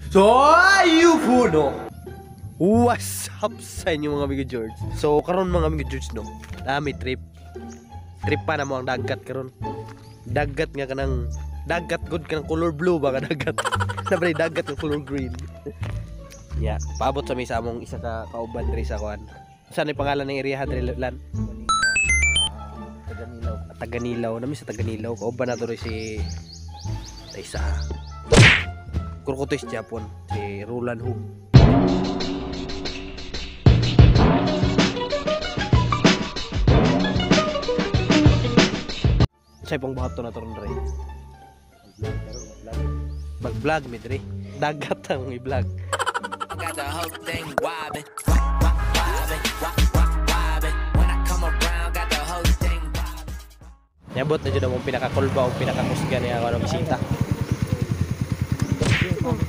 So, ayupo no. What's up sa inyo, mga amigo George? So, karon, mga amigo George, no. Nami trip. Trip pa na mo ang dagat karon. Dagat nga kanang dagat good kanang color blue ba ka dagat. Nabray dagat nga color green. Yeah, paabot sa mi sa among isa ka kauban diri sa kuan. Saan ni pangalan ng area diri lan? Taganilaw. Taganilaw, nami sa Taganilaw. Kauban nato rin si isa. Kurkutoy sa Japon, si Roland Hu. Sa pong buhat to na to ron dre. Mag-vlog mi dre. Dagat ang i-vlog. Got the whole thing wobbin', wop, wop, wobbin', wop, wop, wobbin'. When I come around, got the whole thing wobbin'. Niabot na dyan ang pinakakulba o pinakakusga niya ako ng bisita.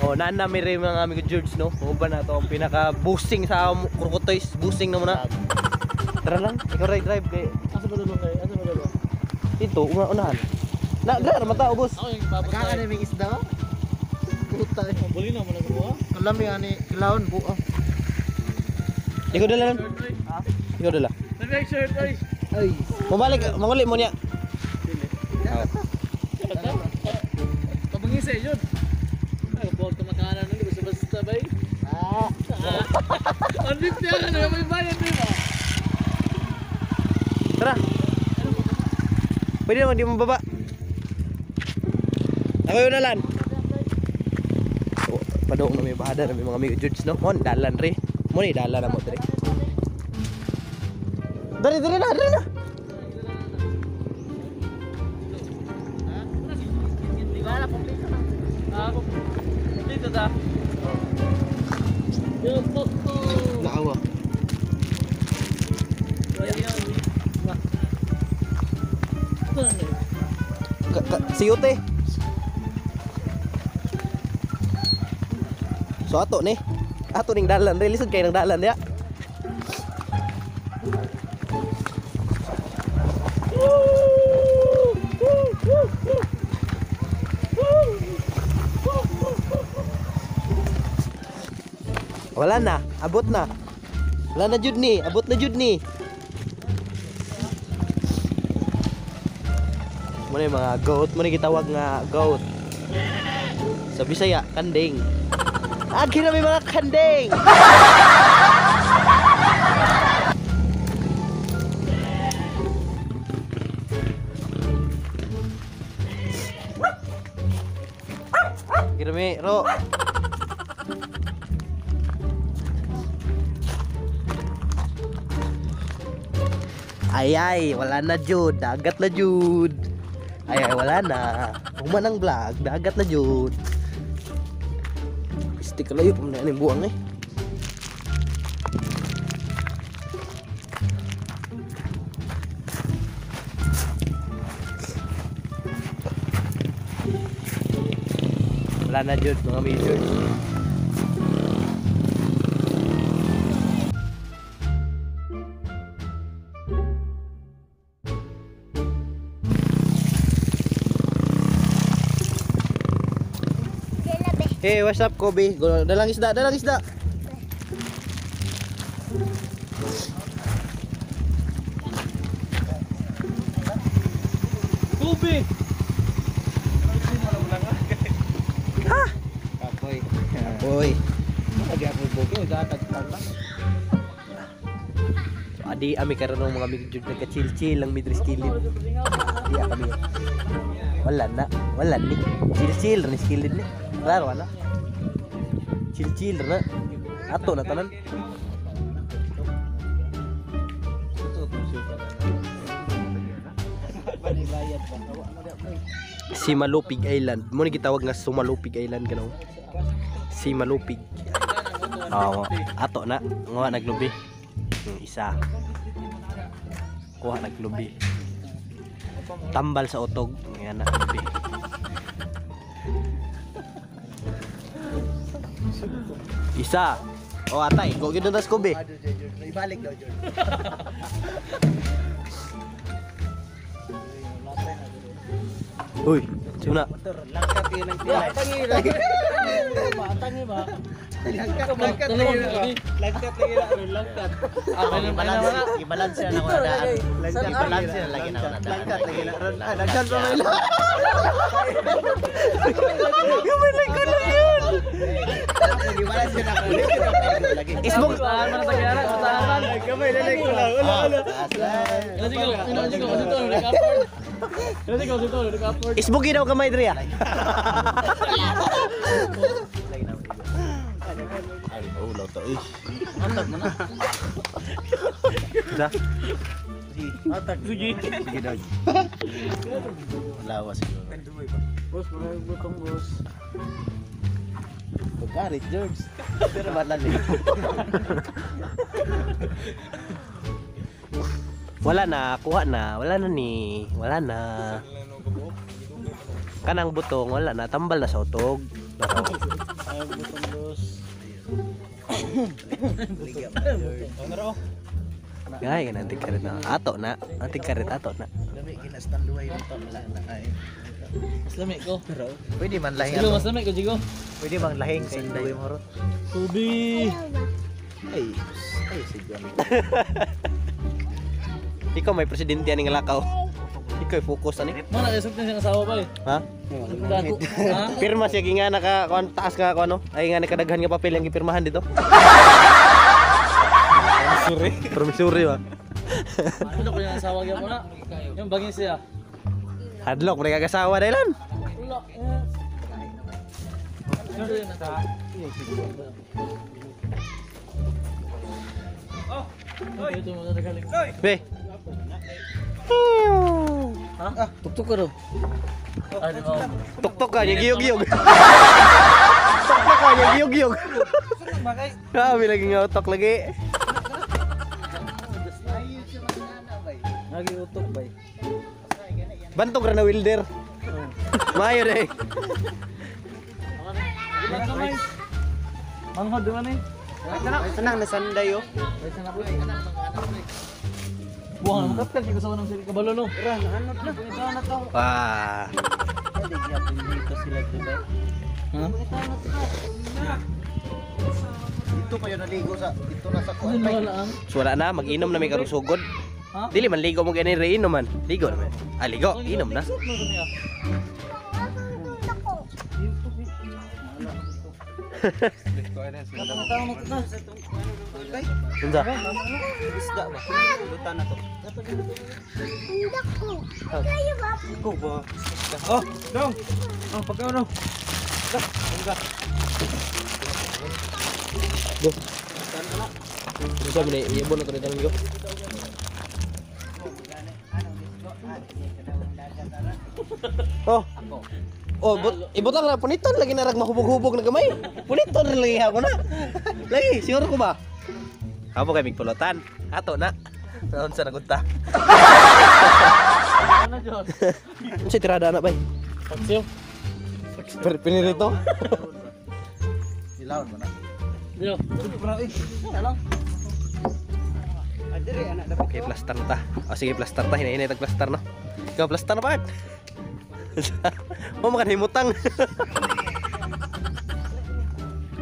Oh, nana mi rin mga amigo George, no. Uban na to ang pinaka-boosting sa Kurkutoys, boosting na muna. Tara lang, ikaw ride drive kay Asa ba dulong kayo? Asa ba dulong? dito una unahan. Na, dara mata ubos. Ako yung babot. Nagkaka na may isda. Puta eh. Buli na mo na gumawa. Kalami ani clown buo. Ikaw dala lang. Ikaw dala. Nag shirt ay. Ay. Mabalik, manguli mo niya. Kabangis eh yun. Ay, buwag ka makanan nun. Basta basta bay. Ah. Ang lift niya ka na may bayad di ba? Tara. Pwede naman di mo baba. Ako yun na lang. So, padoong na may bahada na may mga amigo George, no. Mon dalan re. Mo ni dalan na mo dre. Dali dali na, dali na. Ah, dito ta. Yo po ko. Naawa. Siyute. So ato ni. Ato ning dalan re, lisod kay nang dalan diya. Wala na, abot na. Wala na jud ni, abot na jud ni. Mo ni mga goat, mo ni gitawag nga goat. Sa Bisaya, kanding. Agi na may mga kanding. Kirami, ro. Ay ay, wala na jud, dagat na jud. Ay ay, wala na. Human ang vlog, dagat na jud. Stick layo pa man ang buwang eh. Wala na jud, mga major. Hey, what's up, Kobe? Dalang isda, dalang isda. Kobe. Kapoy. Oy. Lagi ako buko, gatag lang. So, adi ami karon ng mga amigo George, nagka-chill-chill lang midris kilid. Di kami. Wala na, wala ni. Chill-chill ni kilid ni. Klaro na. Chill-chill na. Ato na tanan. Si Malupig Island. Mo ni gitawag nga Sumalupig Island kanaw. Si Malupig. Oo, ato na. Nga naglubi. Yung isa. Kuha naglubi. Tambal sa utog. Nga na lubi. Isa. O atay, go gid tas Kobe. Ibalik daw George. Uy, Suna. Langkat yun ang tilay. Tangi ba? Langkat, langkat lagi. Langkat lagi na. Langkat. Ah, I-balance, i-balance na ako na daan. I-balance na lagi na ako na daan. Langkat lagi na. Langkat pa may lang. Gamay lang ko lang yun. I-balance na ako. Lagi. Isbog. Saan man sa kaya? Saan? Gamay na lang ko lang. Wala, wala. Isbugi daw gamay diri ah. Ay, ulo to. Eh. Sa? Sige. Sige daw. Lawa siguro. Boss, maraming butong boss. Pagkarit, George. Pero malalim. Wala na, kuha na, wala na ni, wala na. Kanang butong wala na, tambal na sa utog. Ay, butong boss. Gay ka na anting karit na. Ato na, anting karit ato na. Dami kinastan duhay mo to. Wala na ay. Mas lami ko. Pwede man lahing Jigo, ato. mas lami ko, Jigo. Pwede bang lahing kay duhay mo ron. Tubi. Ay, ay sige. Ikaw may presidente ani nga lakaw. Ikaw focus ani. Mana kay sugtan siyang asawa ba eh. Ha? Sugtan. Ha? Pirma siya gi nga naka kuan taas nga kuan ano? Ay nga nakadaghan nga papel ang gipirmahan dito. Promissory. Promissory ba? Ano ko yung asawa gyud mo na? Yung bagin siya. Hadlok pre kagasawa dailan. Wala. Eh. Ano yun? Oh, ito mo na nagaling. Be. Ha? Tuktok ka daw. Ay, di ba? Tuktok ka niya giyog-giyog. Tuktok ka niya giyog-giyog. Grabe lagi nga utok lagi. Lagi utok bay. Bantog ra na welder. Maayo day. Manghod di man eh. Tanang nasanday oh. Buang mo kapal kay sa nang sila kabalo no. Wah. Pwede gyapon dito sila diba? Ha? Dito kayo naligo sa dito na sa kuan. Ano wala ang? So wala na, mag-inom na may karusugod. Ha? Dili man ligo mo gani re inom man. Ligo naman. Ah, ligo, inom na. Unsa? Isda ba? Luta na to. Ko ba? Oh, dong. Oh, pagkaon dong. Go. Unsa man ni iyabon na to ni tanan ko? Oh. Oh, but, ibutang na puniton lagi na rag mahubog-hubog na gamay. Puniton rin lagi ako na. Lagi, sure ko ba? Amo kay migpulutan. Ato na. Naon sa nagunta. Ano Diyos? Unsa tirada na bay? Paksiw. Pinirito. Ilawon mo na. Diyo. Ano? Okay, plaster na ta. O sige, plaster ta. Hinahinay tag plaster no. Ikaw plaster na bakit? Mo makan himutang.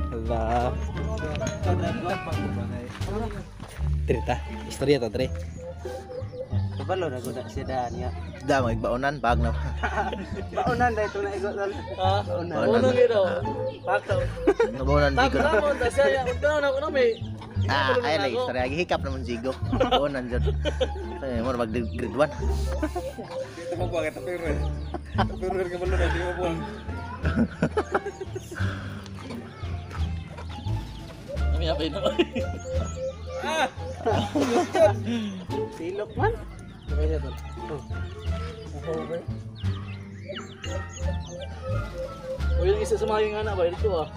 Hala. Tre ta. Istorya ta tre. Kabalo na gud siya daan nga. Da magbaunan bag na. Baunan dai to na igo. Ha? Uno gyud daw. Baunan jigo. Tama mo ta siya. Unta na ko na may. Ah, ay lagi istorya gihikap naman jigo. Baunan jud. Ay mo mag grade 1. Dito mo buwag ito pero eh. Pero ka balo na di mo buwag. Kami apay na. Silok man. O yung isa sa mga yung anak ba dito ah.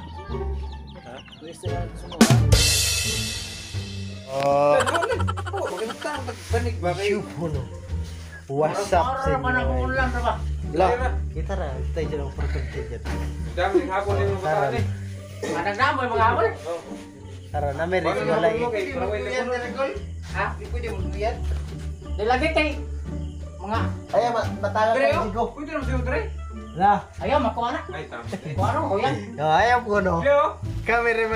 Ha? Yung isa sa mga. What's up sa inyo? La. Kita ra tayo dyan ang perfect dyan. Dami hapon din mo bataan eh. Tara na may Wala rin na lagi. mo kay para wala Ay, matagal Dre ka oh. jigo. Pwede naman siya dre. La. Ayaw makuha na. Ay, tama. Kuha na ko yan. Ayaw ko no. Kami rin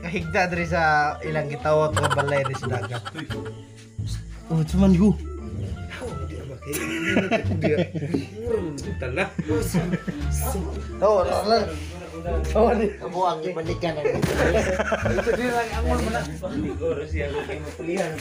higda diri sa ilang gitawag nga balay diri sa dagat. Oh, cuman yu. Tala. Oh, la. Oh, ni. Buang ibalikan na. Siguro siya kung kayo mapulihan.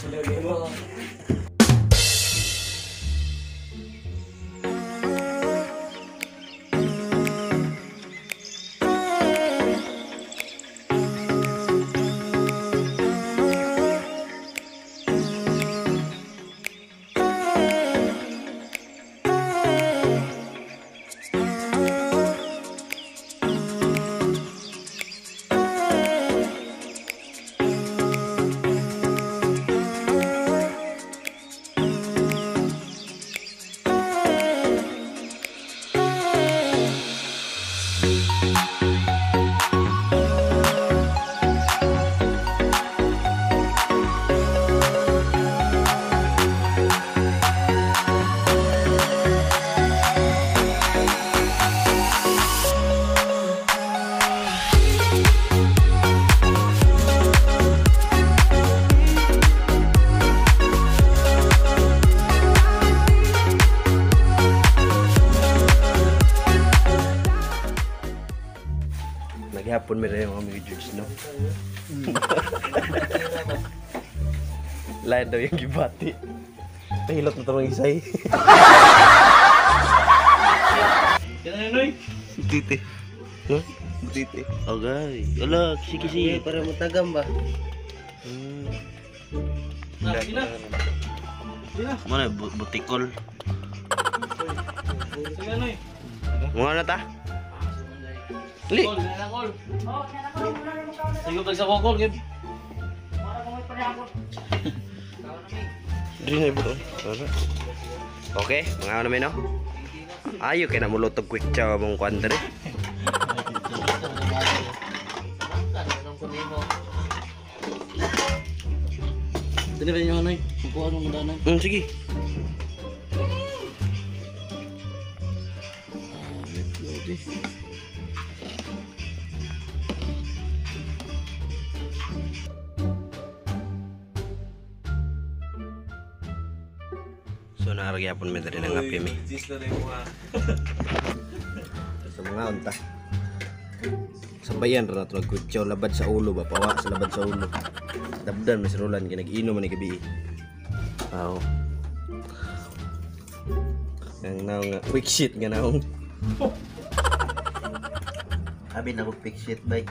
Naghapon mi rin mga George, no? Lain daw yung gibati. Pahilot na itong isay. Titi. Huh? Titi. Okay. Ala, kisi-kisi. Para matagam ba? Mana butikol. Mga na ta? Li. Sige pag sa kokol gid. Diri na ibuto. Okay, mga ano no? Ayo kay na mulutog quick chow mong kwan diri. Dili ba inyo noy? Kuha mo muna. Sige. So naaragyapon mi diri nang api mi. Sa mga unta. Sabayan ra nato nagkutsaw labad sa ulo ba pawa sa labad sa ulo. Dabdan mi si Roland kay nag-inom man ni gabi. Aw. Ang naong nga quick shit nga naong. Abi na ko pick shit bay.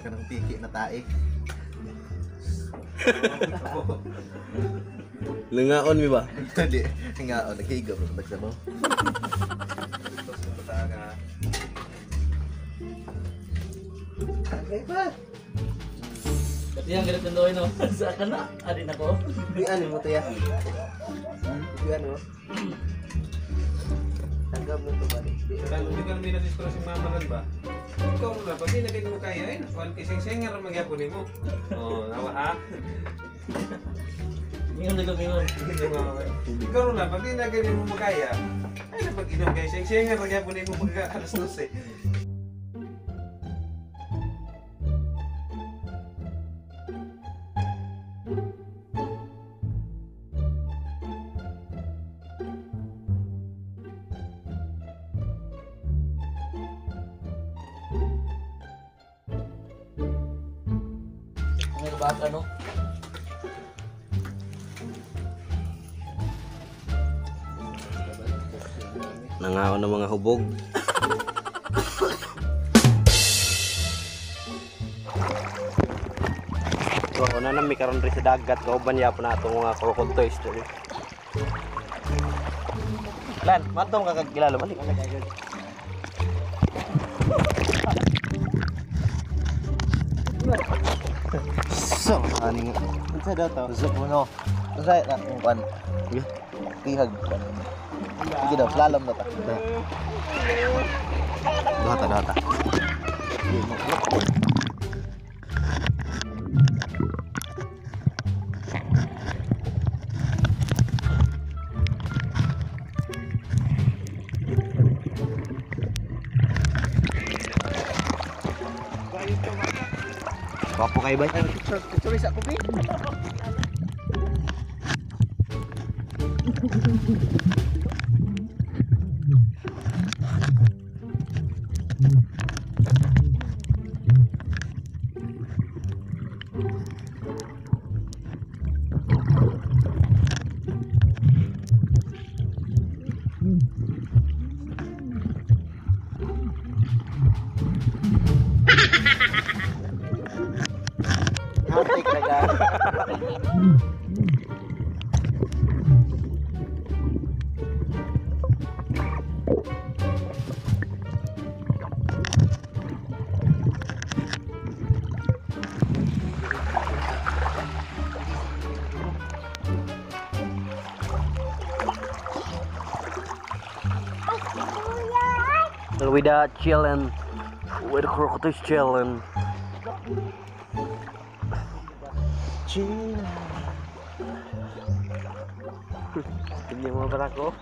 Kanang piki na tae. Lungaon mi ba? Hindi. Nga oh, naghiga mo sa bagsabaw. Tagay ba? Dati ang galit ng no. Sa kana, adi na ko. Di ano mo to ya? Di ano? Tagam mo to ba? Hindi ka namin nasiskura si mama ron ba? Ikaw mo na, pag hindi na mo kaya, ay, nakuhan kay sing-sing, nga magyapon mo. Oo, nawa ha? Mingon na mingon. Ikaw na, pag hindi na ganyan mo kaya, ay, napag-inom kay sing-sing, nga magyapon mo pagka alas 12. May baka no. Nangaon ng mga hubog. So, una na mi karon ri sa dagat kauban yapon na atong mga crocodile toys diri. Lan, matong ka kagilalo balik. So, ani nga. Unsa daw to? Usok mo no. Unsa na ang kwan? Tihag. Sige daw, slalom na ta. Duha ta, duha ta. Wapo kayo ba? Picture sa kopi. With the chilling, with the crocodiles chilling. Chill. Hindi mo ba ako?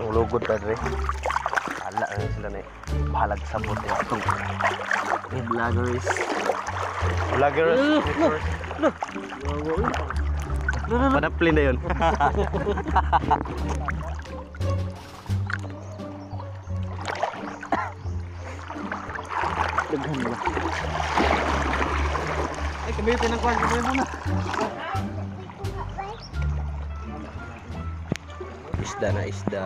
Ang lugod padre. Ala na sila na bahalag sabot yung atong vloggers. Vloggers. Panaplin na yun. Daghan ba? Ay, kami pinangkuhan ko muna. Isda na isda.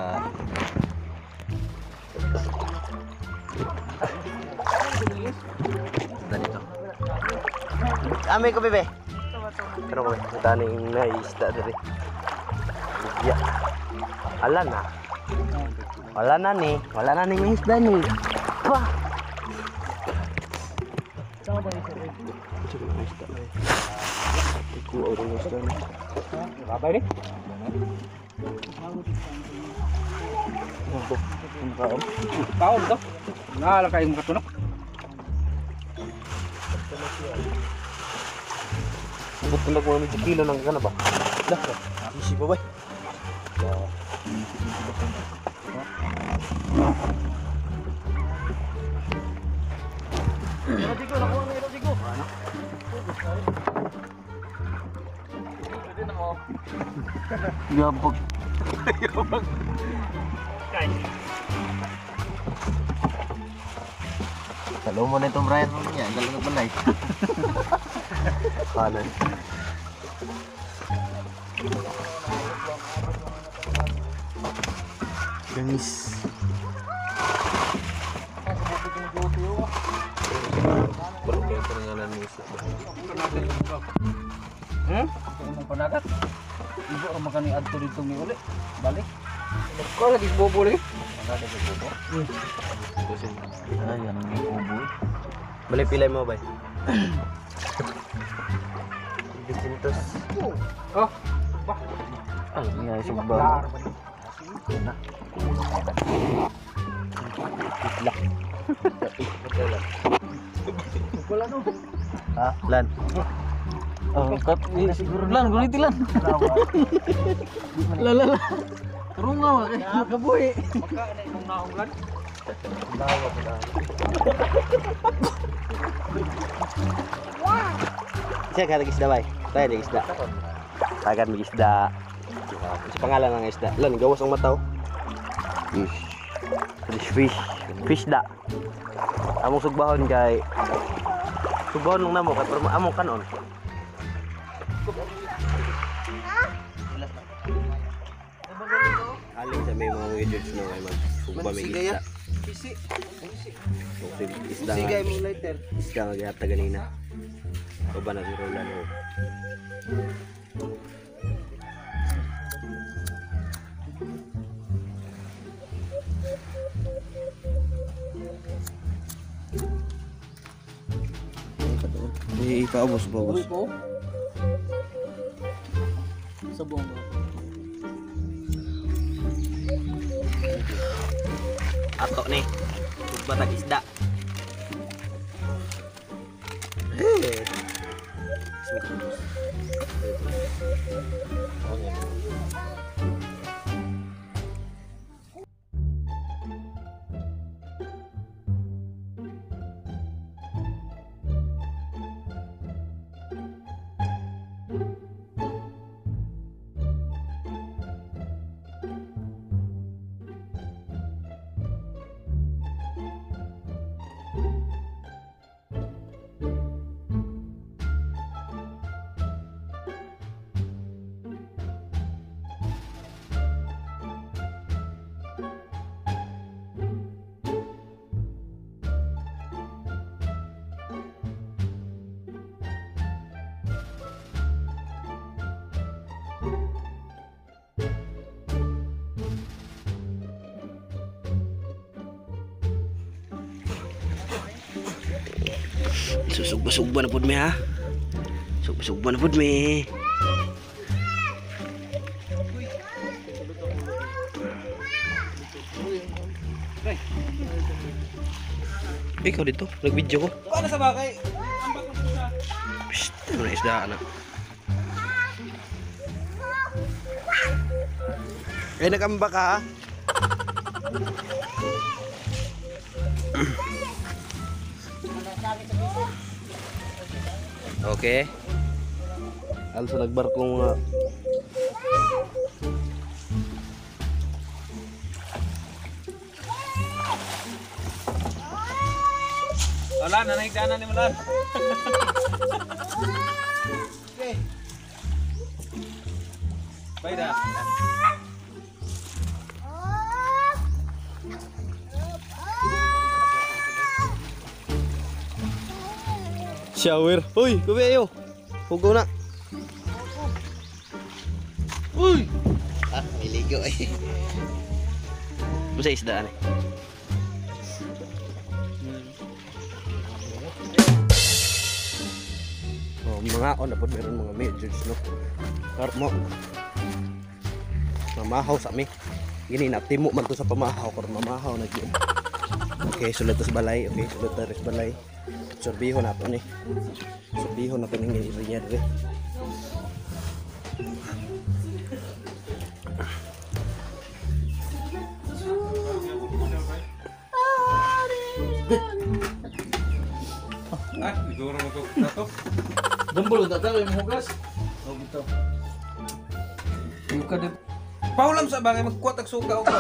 Isda dito. Ami ko bebe. Pero ko bebe, ning na isda diri. Ya. Ala na. Wala na ni, wala na ning isda ni. Pa. Iku orang isda ni. Babay ni. Kaon to. Nala kayo makatunok. Abot na ko medyo kilo ng kana ba? Dah. Easy pa bay. Rodrigo, nakuha na Rodrigo. Yabag. Salo mo na itong Brian mo niya, galing na balay. Kanan. Dangis. Balok kayo pangalan mo isla ba? Imong panagat. Ibo ra man kani adto dito ni uli. Balik. Ko lagi bobo lagi. Ay, yan ang ubo. Balik pilay mo bay. Bisintos. Oh. Bah. Ay, niya sugba. Na. Wala no. Ha? Lan. Oh, kat siguro lan guniti lan. La la la. Turunga wa kay makabuhi. Maka na imong naong lan. Nawa pa na. Siya ka isda bay. Tayo ng isda. Tagan mig isda. Sa pangalan ng isda. Lan gawas ang mata oh. Fish. Fish fish. Fish da. Among sugbahon kay sugbahon lang namo kay pero among kanon. Aling sa may mga widgets no kay mag sugba may isda. Isi. Isda Sigay nga. mo lighter. Isda nga gihata ganina. O ba na si Roland oh. Ipaubos, paubos. Uwi po. Sa buong ba? Ato ni. Sugba tag isda. Susugba-sugba na pud mi ha. Sugba-sugba na pud mi. Ikaw dito, nag-video ko. Paano sa bakay? Ambak mo sa. Psst, ano na isda anak. Ay, nagamba ka ha? Okay. Also nagbarko mga Wala, nanahigdanan ni Mulan. Okay. Bye da. Shower. Uy, kubi ayo. Hugaw na. Uy. Ah, may ligo eh. Basta isdaan eh. Oh, mga on na po meron mga majors no. Kar mo. Mamahaw sa mi. Gini na timo man to sa pamahaw kor mamahaw na gyud. Okay, sulod sa balay. Okay, sulod ta sa balay. Sorbiho na to ni. Sorbiho na to ning irinya dire. Ah, siguro mo to. Tato. Dambol ta tayo mo hugas. Oh bitaw. Yuka de. Paulam sa bagay magkuha tag suka og.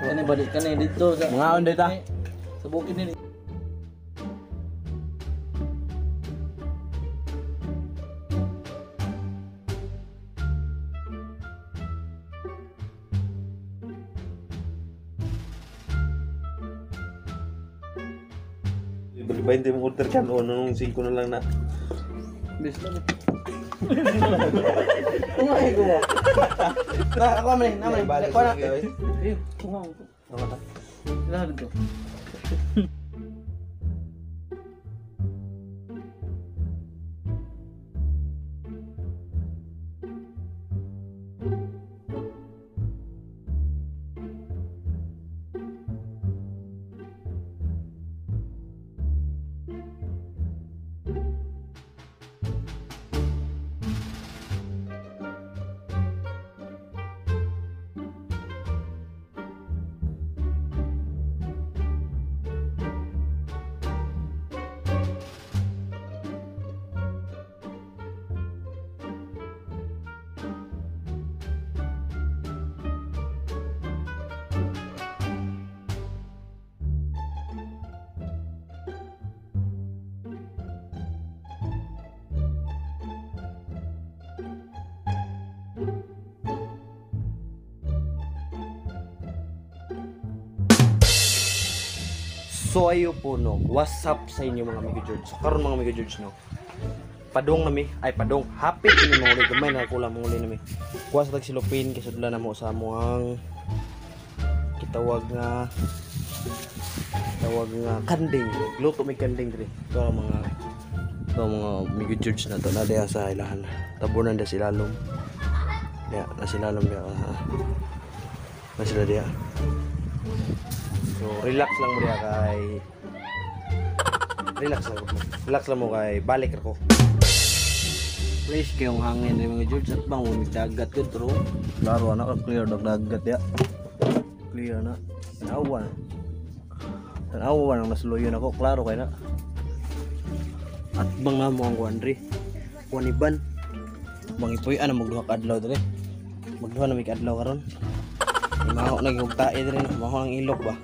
Kani balik kani dito sa Mga on dito. Sa bukid nini. Bali 20 mong order kan o nung 5 na lang na. Bis lang. Ungay ko ba? Na, ako man, naman. Ko na. Eh, tunga ko. Lahat dito. So ayo po no, what's up sa inyo mga Amigo George. So karon mga Amigo George no, Padong nami, ay padong, hapit ni manguli gamay na kulang manguli nami. Kuha sa tagsilupin kay sudlan na mo sa amuang kitawag nga kanding. Luto may kanding diri. Ito ang mga Migo George na to na diha sa ilahan. Tabunan da silalom. Diha, na silalom diha. Na sila diha. So relax lang mo diha kay relax lang mo kay balik ko. Fresh kayong hangin rin mga George at bang umig dagat ko true. Klaro na clear dag dagat ya. Clear na. Tanawa. Tanawa nang nasuluyon ako, klaro kay na. At bang nga mo ang kuan dre. Kuan iban. Bang ipuy-an na magduha ka adlaw dre. Magduha na may kaadlaw karon. Maho na gihugtae dre, maho ang ilok ba.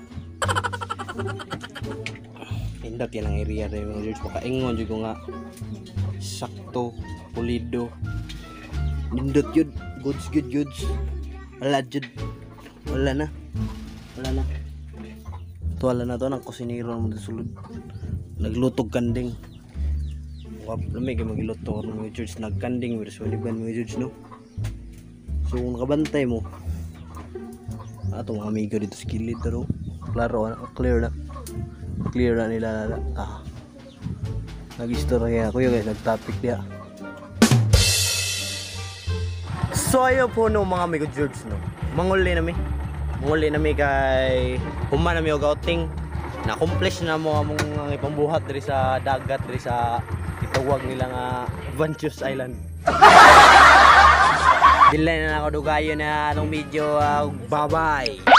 Pindot yan ang area dre mga George, makaingon jud ko nga sakto pulido. Nindot yun, goods good goods. Wala jud. Wala na. Wala na. Tuwala na to ang kusinero mo sulod. Naglutog kanding. Wap lamig kay magluto karon mga George, nagkanding with suliban mga George no. So kung nakabantay mo ato mga amigo dito sa kilid pero klaro na, clear na. Clear na nila na. Ah. Nag-istorya ako guys, nag-topic diya. So ayo po no mga amigo George no. Manguli nami. Manguli nami kay human nami og outing. Na-accomplish na mo among ang ipambuhat diri sa dagat diri sa gitawag nila nga Vanchus Island. Dili na ako dugayon na atong video. Bye-bye.